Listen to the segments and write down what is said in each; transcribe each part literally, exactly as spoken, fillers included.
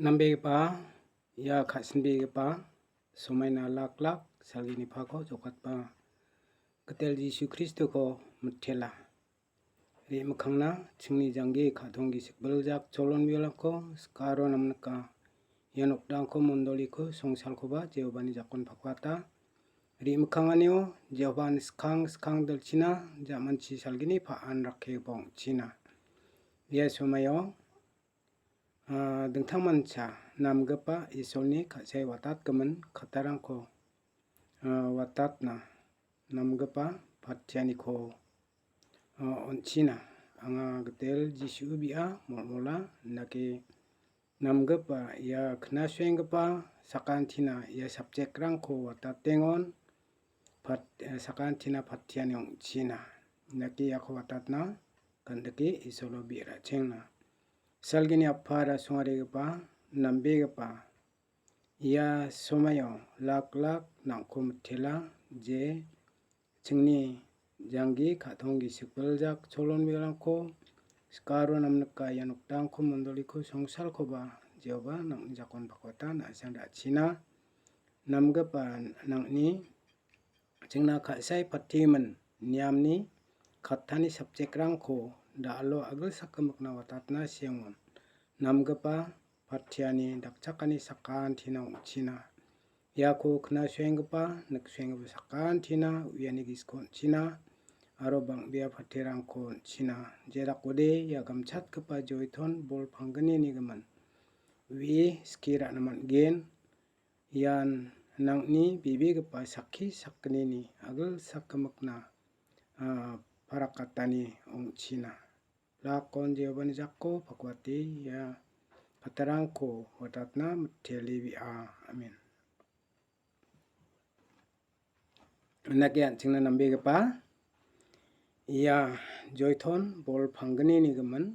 Nambegipa, ia ka·sinbegipa somaina lak lak salgini pako jokatba Gitel Jisu Kristoko mitela. Re·mikkangna chingni janggi ka·tong gisik biljak cholon biolako sikaro namnika. Ia nokdangko mondoliko songsalkoba Jehovani jakon pakwata. Re·mikkanganio Jehovani skang skang dilchina ja·manchi salgini pa·an rakkigipa ong·china. Ia somaio ah, dingtangmancha namgipa Isolni ka·sai watatgimin kattarangko, ah, watatna namgipa patianiko, ah, on·china. Anga Gitel Jisu bia molmola indake namgipa ia knasuenggipa sakantina ia subject-rangko watatengon pat-, eh, sakantina patiani ong·china. Indake iako watatna gandike Isolo bi·rachengna. Salgini Apara songarigipa, nambegipa, ia somaio lak lak nangko mitela je chingni janggi ka·tong gisik biljak cholon biolangko sikaro namnika ia nokdangko mondoliko songsalkoba Jehovah nang·ni jakon pakwata na·seng ra·china. Namgipa nang·ni chingna ka·sai patimen niamni kattani subject-rangko da·alo agilsak gimikna watatna siangon namgipa patiani dakchakani sakantina ong·china. Iako knasuenggipa, niksuenggipa sakantina uiani gisiko on·china aro bang·bea patirangko on·china. Jedakode ia gamchatgipa joiton bol panggnini gimin ue skie ra·na man·gen. Ian nang·ni bebegipa sakki sakgnini agilsak gimikna, ah, parakatani ong·china. Lakon Jehovani jako pakwate ia kattarangko watatna mitele bia. Amen. Indake an·chingna nambegipa ia joiton bol panggnini gimin,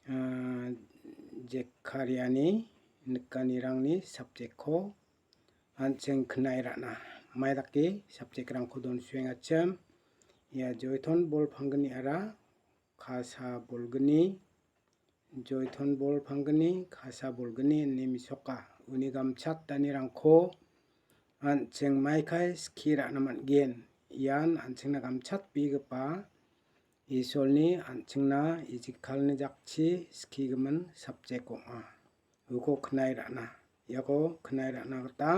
ah, Jekkariani nikanirangni subject-ko an·ching knai ra·na. Mai dake subject-rangko donsuengachim. Ia joiton bol panggni ara kasa bolgni, joiton bol panggni, kasa bolgni ine misoka. Uni gamchat danirangko an·ching maikai skie ra·na man·gen. Ian an·chingna gamchatbegipa Isolni an·chingna ijikalni jakchi skigimin subject ong·a. Uko knai ra·na. Iako knai ra·na gita,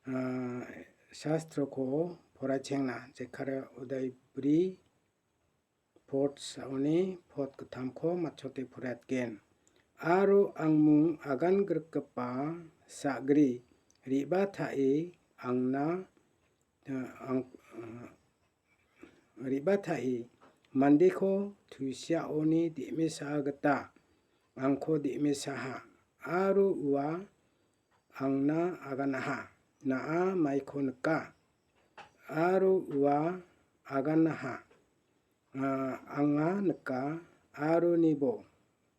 ah, sastroko poraichengna. Jekkaria udaibri pot sa·oni pot gittamko matchote poraiatgen. Aro angmung agan grikgipa sa·gri re·batae angna, eh, ang-, eh, re·batae mandeko tusiaoni de·mesa gita angko de·mesaha. Aro ua angna aganaha, na·a maiko nika. Aro ua aganaha, ah, anga nika, aro nibo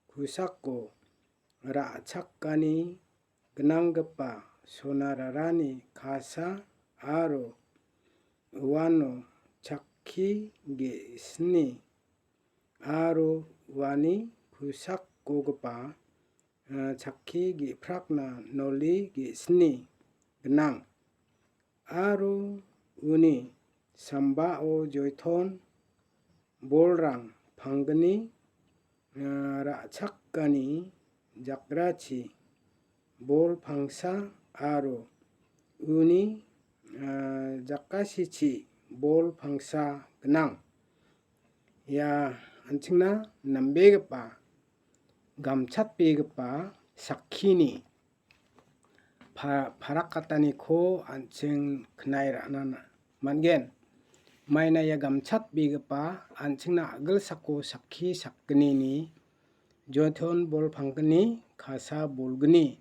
kosako ra·chakani gnanggipa sonararani kasa aro uano chakki ge·sni aro uani kosakogipa, ah, chakki ge·prakna noli ge·sni gnang. Aro uni sambao joiton bolrang panggni, ah, ra·chakani jakrachi bol pangsa aro uni, ah, jakasichi bol pangsa gnang. Ia an·chingna nambegipa, gamchatbegipa sakkini pa-, parakkataniko an·ching knai ra·na man·gen. Maina ia gamchatbegipa an·chingna a·gilsako sakki sakgnini, joiton bol panggni, kasa bolgni,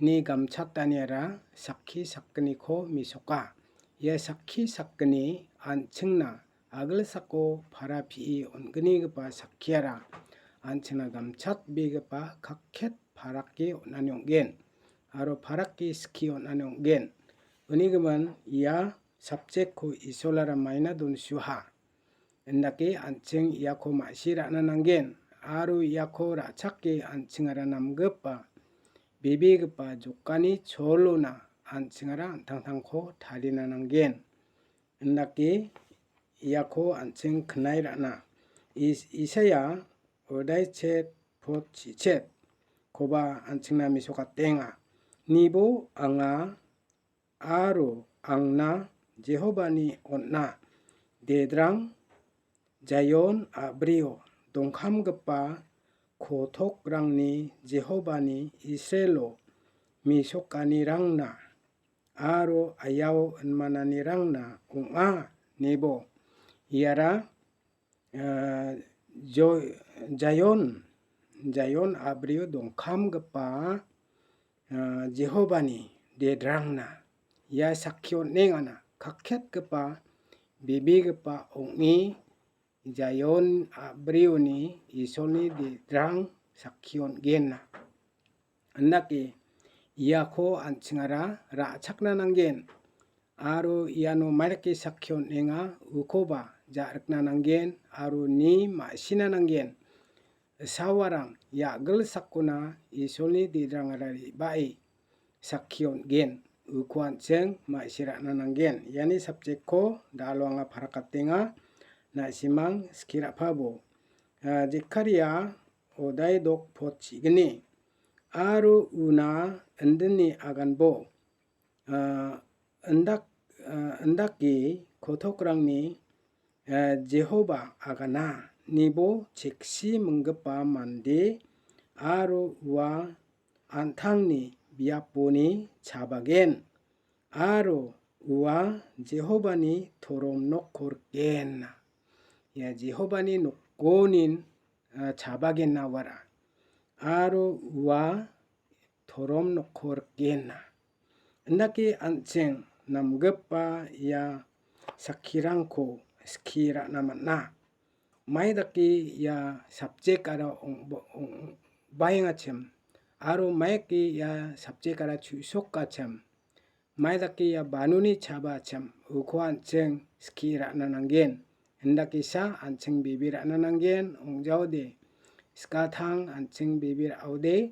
ni gamchataniara sakki sakgniko mesoka. Ia sakki sakgni an·chingna a·gilsako para pie on·gnigipa sakkiara an·chingna gamchatbegipa kakket parake on·ani ong·gen, aro parake skie on·ani ong·gen. Uni gimin ia subject-ko Isolara maina donsuha. Indake an·ching iako ma·si ra·na nanggen, aro iako ra·chake an·chingara namgipa bebegipa jokani cholona an·chingara an·tangtangko tarina nanggen. Indake iako an·ching knai ra·na. Is-, Isaia odaichet pot chichet koba an·chingna mesokatenga. Nibo anga aro angna Jehovani on·a. Dedrang Jaion a·brio dongkamgipa kotokrangni Jehovani Israelo mesokanirangna aro ayao inmananirangna ong·a, nebo. Iara, ah, Jo-, Jaion, Jaion a·brio dongkamgipa, ah, Jehovani dedrangna ia sakki on·engana, kakketgipa, bebegipa ong·e Jaion a·brioni Isolni dedrang sakki on·gen. Indake iako an·chingara ra·chakna nanggen, aro iano maidake sakki on·enga, ukoba ja·rikna nanggen, aro ni ma·sina nanggen. Sawarang ia a·gilsakona Isolni dedrangara re·bae sakki on·gen, uko an·ching ma·sina ra·na nanggen. Iani subject-ko da·alo anga parakatenga, na·simang skie ra·pabo. Ah, Jekaria odai dok pot chigni, aro una indini aganbo, ah, indak-, ah, indake kotokrangni, ah, Jehoba agana, nibo cheksi minggipa mande aro ua an·tangni biaponi chabagen, aro ua Jehovani torom nokko rikgen. Ia Jehovani nokkonin, ah, chabagen awara. Aro ua torom nokko rikgen. Indake an·ching namgipa ia sakkirangko skie ra·na man·a. Mai dake ia subject-ara ong-, ong-, baengachim, aro mai dake ia subject-ara chu·sokachim, mai dake ia banoni chabachim, uko an·ching skie ra·na nanggen. Indakesa an·ching bebe ra·na nanggen, ong·jaode. Skatang an·ching bebe ra·ode,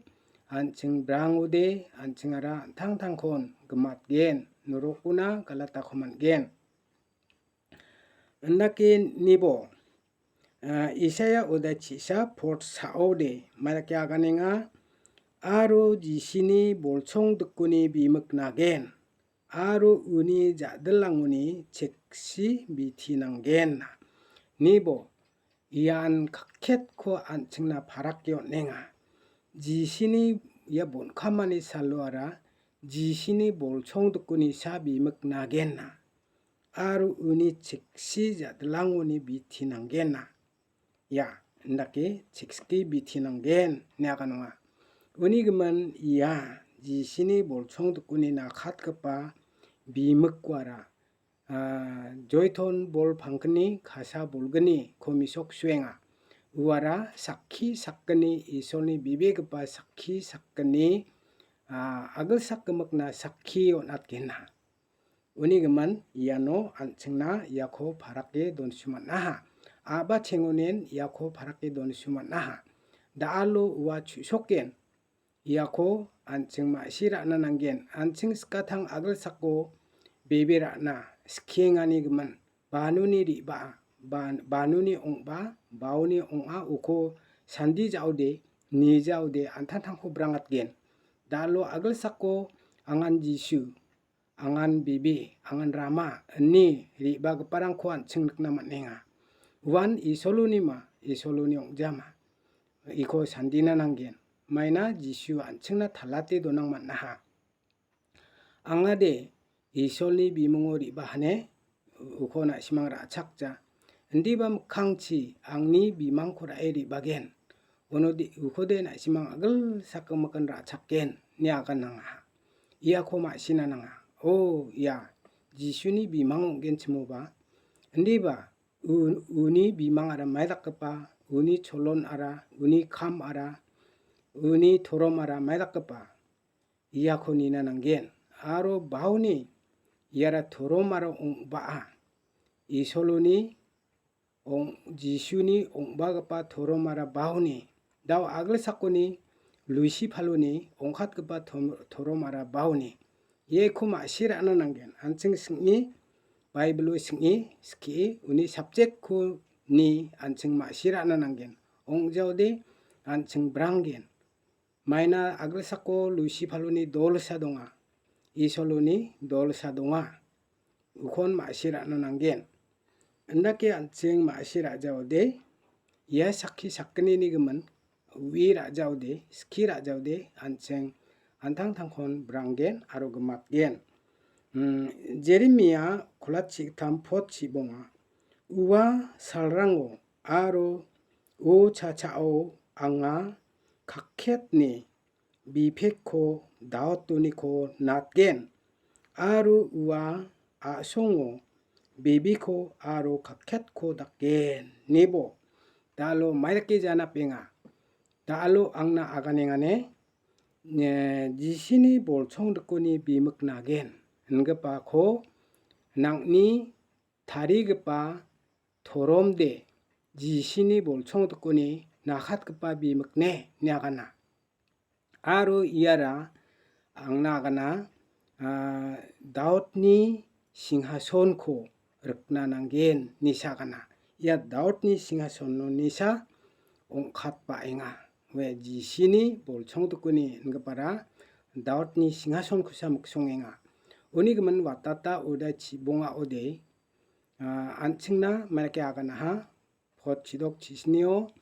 an·ching brangode, an·chingara an·tangtangkon gimatgen, norokona galatako man·gen. Indake nibo, ah, Isaia oda chisa pot saode, maidake aganenga, aro Jisini bolchong dikoni bimik nagen, aro uni ja·dilrangoni cheksi biti nanggen. Nibo ian kakketko an·chingna parake on·enga. Jisini ia bonkamani saloara Jisini bolchong dikoni sa bimik nagenna. Aro uni cheksi ja·dilrangoni biti nanggenna. Ia, indake cheksi biti nanggen, ine aganenga. Uni gimin ia Jisini bolchong dikoni nakatgipa bimikoara, ah, joiton bol pangkni kasa bolgniko mesoksuenga. Uara sakki sakgni, Isolni bebegipa sakki sakgni, ah, a·gilsak gimikna sakki on·atgenna. Uni gimin iano an·chingna iako parake donsu man·aha. A·ba chengonen iako parake donsu man·aha. Da·alo ua chu·soken. Iako an·ching ma·si ra·na nanggen. An·ching skatang a·gilsako bebe ra·na skiengani gimin. Banoni re·baa, ban-, banoni ong·ba, baoni ong·a uko sandi ja·ode, ni ja·ode, an·tangtangko brangatgen. Da·alo a·gilsako angan Jisu, angan bebe, angan rama, ine re·bagiparangko an·ching nikna man·enga. Uan Isolonima, Isoloni ong·jama. Iko sandina nanggen. Maina Jisu an·chingna talate donang man·aha. Angade Isolni bimungo re·bahane uko na·simang ra·chakja. Indiba mikkangchi angni bimangko ra·e re·bagen. Uno de-, ukode na·simang a·gilsak gimikan ra·chakgen, ine aganenga. Iako ma·sina nanga. O, ia, Jisuni bimang ong·genchimoba. Indiba, u-, uni bimangara maidakgipa, uni cholonara, uni kamara, uni toromara maidakgipa. Iako nina nanggen. Aro baoni iara toromara ong·baa. Isoloni ong-, Jisuni ong·bagipa toromara baoni. Dao a·gilsakoni Lusi Paloni ong·katgipa tom-, toromara baoni. Iako ma·sina nanggen. An·ching sing·e, Baibilo sing·e, skie, uni subject-ko ni an·ching ma·sina nanggen. Ong·jaode an·ching branggen. Maina a·gilsako Lusi Paloni dolsa donga. Isoloni dolsa donga. Ukon ma·sina nanggen. Indake an·ching ma·sina jaode, ia sakki sakgnini gimin, ui ra·jaode, skie ra·jaode, an·ching an·tangtangkon branggen aro gimatgen. Hmm, Jeremia kolatchi gittam pot chibonga. Ua salrango aro o cha·chao anga kaketni bipekko daotoniko natgen, aro ua a·songo bebeko aro kaketko dakgen, nebo. Da·alo maidake janapenga. Da·alo angna aganengane, eh, Jisini bolchongdikoni bimik nagen, ingipako nang·ni tarigipa toromde Jisini bolchongdikoni nakatgipa bimikne, ine agana. Aro iara angna agana, ah, Daudni singhasonko rikna nanggen, ine sagana. Ia Daudni singhasononisa ong·katbaenga. Ue Jisini bolchongdikoni ingipara Daudni singhasonkosa miksongenga. Uni gimin watata uda chibongaode, ah, an·chingna maidake aganaha, pot chidok chisnio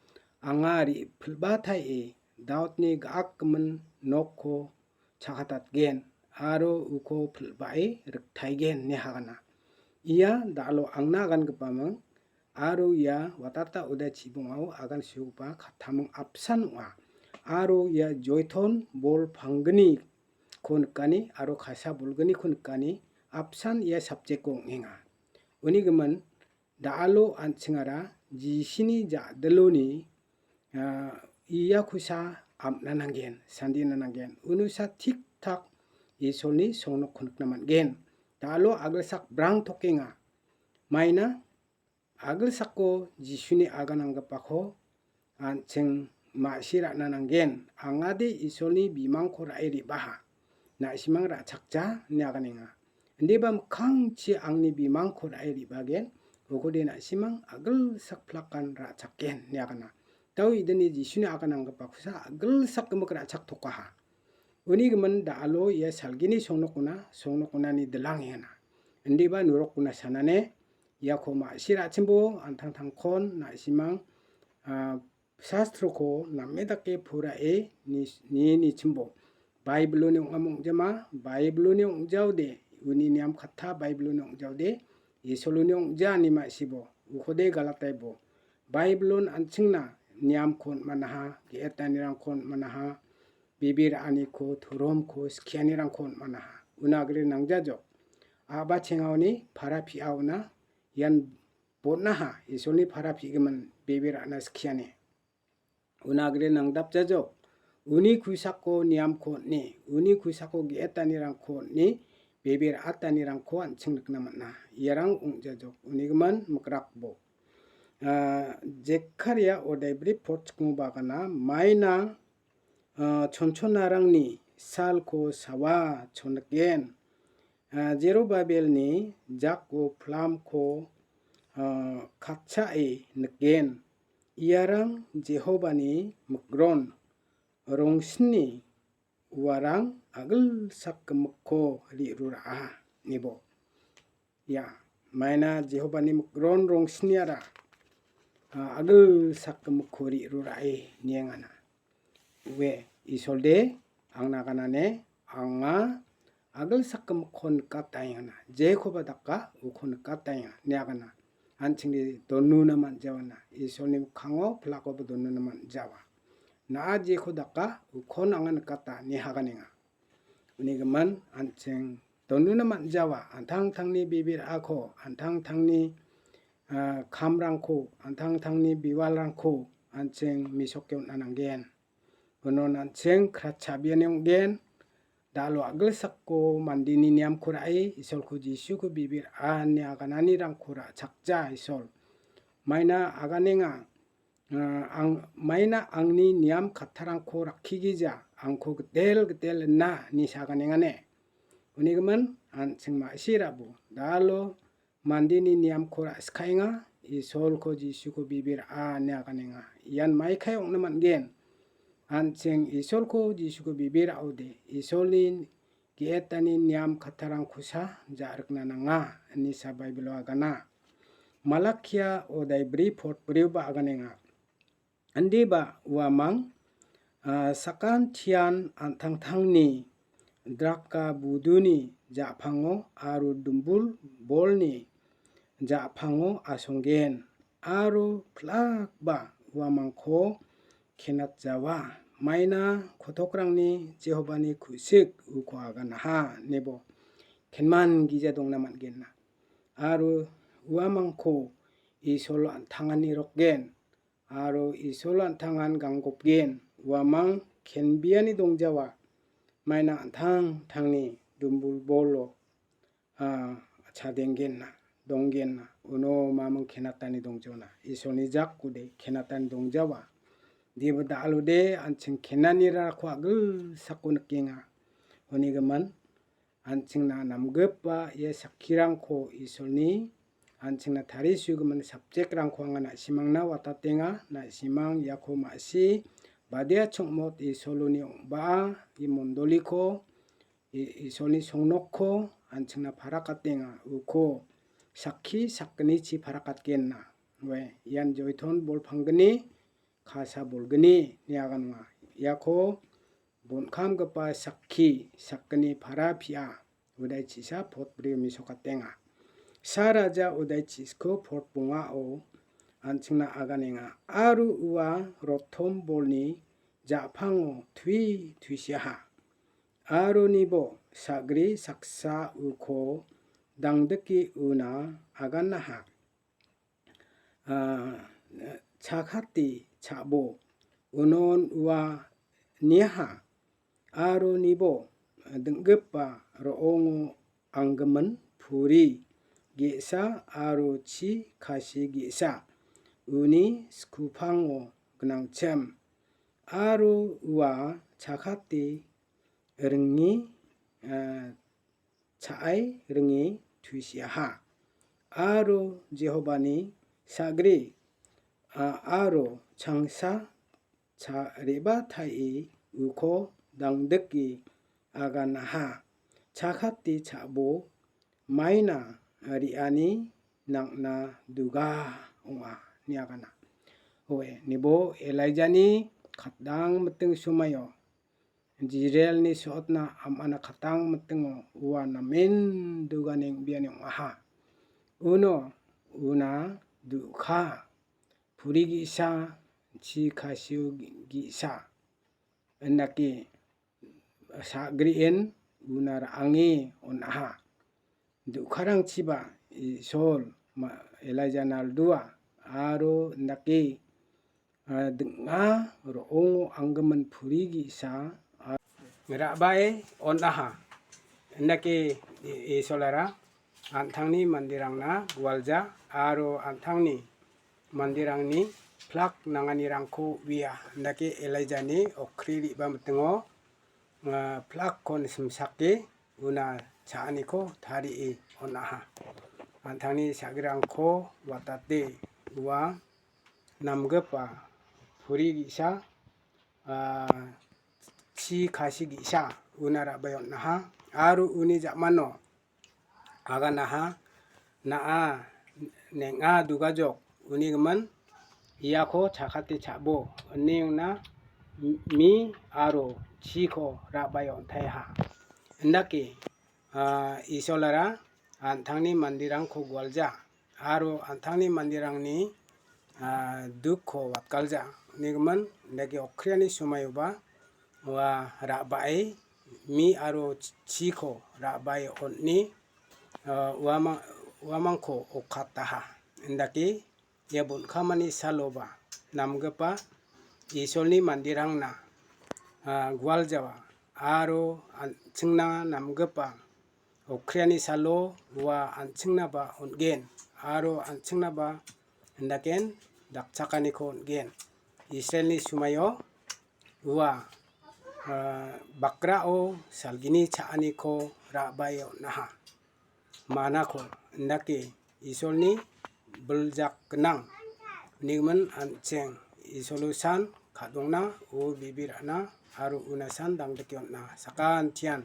anga re·pilbatae Daudni ga·akgimin nokko chakatatgen aro uko pilbae riktaigen, ine agana. Ia da·alo angna agangipaming aro ia watata uda chibongao agansiogipa kattaming apsan ong·a. Aro ia joiton bol panggniko nikani aro kasa bolgniko nikani apsan ia subject-ko ong·enga. Uni gimin, da·alo an·chingara Jisini ja·diloni, ah, iakosa am·na nanggen, sandina nanggen. Unosa tik-tak Isolni songnokko nikna man·gen. Da·alo a·gilsak brang tokenga. Maina a·gilsako Jisuni agananggipako an·ching ma·sina nanggen. Angade Isolni bimangko ra·e re·baha. Na·simang ra·chakja ine aganenga. Indiba mikkangchi angni bimangko ra·e re·bagen. Ukode na·simang a·gilsak plakan ra·chakgen ine agana. Dao idini Jisuni agananggipakosa a·gilsak gimik ra·chaktokaha. Uni gimin da·alo ia salgini songnokona, songnokonani dilangengana. Indiba norokona sanane, iako ma·sina ra·chimbo, an·tangtangkon na·simang, ah, sastroko name dake purae ni, ni, nichimbo. Baibiloni ong·a ong·jama, Baibiloni ong·jaode, uni niam katta Baibiloni ong·jaode, Isoloni ong·ja ine ma·sibo, ukode galataibo. Baibilon an·chingna niamko on·manaha, ge·etanirangko on·manaha, bebe ra·aniko, toromko, skianirangko on·manaha. Una agre nangjajok. A·ba chengaoni para pi·aona ian bon·aha, Isolni para pi·gimin bebe ra·na skiani. Una agre nangdapjajok. Uni kuisako niamko on·e, uni kuisako ge·etanirangko on·e, bebe ra·atanirangko an·ching nikna man·a. Iarang ong·jajok. Unigimin mikrakbo. Ah, Jekaria odai bri pot chikmo bagana maina, ah, chonchonarangni salko sawa chonriken. Ah, Jerubabelni jako plamko, ah, katchae niken. Iarang Jehovani mikron rongsni uarang agilsak gimikko re·ruraha, nibo. Ia, maina Jehovani mikron rongsniara, ah, agilsak gimikko re·rurae niengana. Ue, Isolde, angna ganane, anga agilsak gimikkon nikataengana. Jekoba daka, uko nikataenga, ine agana. An·chingde donuna man·jawana. Isolni mikkango pilakoba donuna man·jawa. Na·a jeko daka, ukon anga nikata, ine aganenga. Unigimin an·ching donuna man·jawa. An·tangtangni bebe ra·ako, an·tangtangni, ah, kamrangko, an·tangtangni bewalrangko an·ching mesoke on·na nanggen. Unon an·ching kratchabiani ong·gen. Da·alo agilsako mandeni niamko ra·e, Isolko Jisuko bebe ra·a ine agananirangko ra·chakja Isol. Maina aganenga, ah, ang-, maina angni niam kattarangko rakkigija, angko gitel gitel ina, ine saganengane. Unigimin, an·ching ma·sirabo, dalo mandeni niamko ra·sikaenga, Isolko Jisuko bibir a·a ine aganenga. Ian maikai ong·na man·gen. An·ching Isolko Jisuko bibir a·ode, Isolni ge·etani niam kattarangkosa ja·rikna nanga, inisa Baibilo agana. Malakia odai bri pot brioba aganenga. Indiba uamang, ah, sakantian an·tangtangni draka buduni ja·pango aro dumbul bolni ja·pango asonggen, aro plakba uamangko kenatjawa. Maina kotokrangni Jehovani ku·sik uko aganaha, nebo kenman gija dongna man·genna. Aro uamangko Isolo an·tangani rokgen, aro Isolo an·tangan ganggopgen. Uamang kenbiani dongjawa, maina an·tangtangni dumbul bolo, ah, chadenggenna, donggenna. Uno mamung kenatani dongjona. Isolni jakode kenatani dongjawa. Diba da·alode an·ching kenanirangko a·gilsako nikenga. Unigimin, an·chingna namgipa ia sakkirangko Isolni an·chingna tarisugimin subject-rangko anga na·simangna watatenga. Na·simang iako ma·si badia chongmot Isoloni ong·baa ia mondoliko, I-, Isolni songnokko an·chingna parakatenga. Uko sakki sakgnichi parakatgenna. Ue, ian joiton bol panggni, kasa bolgni ine aganenga. Iako bonkamgipa sakki sakgni para pia, udai chisa pot brio mesokatenga. Sa raja udai chisko pot bongao an·chingna aganenga. Aro ua rotom bolni ja·pango tui tuisiaha. Aro nibo sagri saksa uko dangdike una aganaha. Ah, chakate cha·bo, unon ua niaha, aro nibo dinggipa ro·ongo anggimin puri ge·sa aro chi kasi ge·sa uni skupango gnangchim, aro ua chakate ringe, ah, cha·ai ringe tuisiaha. Aro Jehovani sagri, a-, aro changsa cha-, re·batae uko dangdike aganaha. Chakate cha·bo maina re·ani nang·na duga ong·a, ine agana. Oe, nibo Elaijani katdang miting somaio Jisraelni so·otna am·ana katang mitingo ua namen duganeng biani ong·aha. Uno una du·ka, puri ge·sa, chi kasio ge-, ge·sa, indake sa·grien una ra·ange on·aha. Du·karangchiba Isol ma-, Elaija naldua aro indake, ah, ding·a ro·ongo anggimin puri ge·sa, ah, ra·bae on·aha. Indake I-, Isolara an·tangni manderangna gualja aro an·tangni manderangni plak nanganirangko uia. Indake Elaijani okkri re·ba mitingo, ah, plakkon simsake una cha·aniko tarie on·aha. An·tangni sa·grerangko watate ua namgipa puri ge·sa, ah, chi kasi ge·sa una ra·bae on·aha. Aro uni ja·mano aganaha, na·a, neng·a dugajok, uni gimin, iako chakate cha·bo, ine ona mi aro chiko ra·bae on·taiaha. Indake, ah, Isolara an·tangni manderangko gualja, aro an·tangni manderangni, ah, dukko watgalja, ine gimin, indake okkriani somaioba, ua ra·bae mi aro chiko ra·bae on·e, ah, uama-, uamangko okataha. Indake ia bonkamani saloba namgipa Isolni manderangna, ah, gualjawa aro an·chingna namgipa okkriani salo ua an·chingnaba on·gen aro an·chingnaba indaken dakchakaniko on·gen. Israelni sumaio ua, ah, bakrao salgini cha·aniko ra·bae on·aha. Manako indake Isolni biljak gnang. Unigimin an·cheng Isolo san ka·dongna, o bibir ana aro una san dangdike on·a. Sakantian,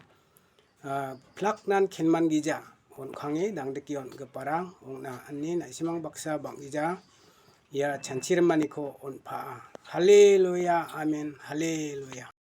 ah, plaknan kenman gija on·kange dangdike on·giparang ong·na, ine na·simang baksa bang·gija ia chanchirimaniko on·paa. Haleluya, amen, haleluya.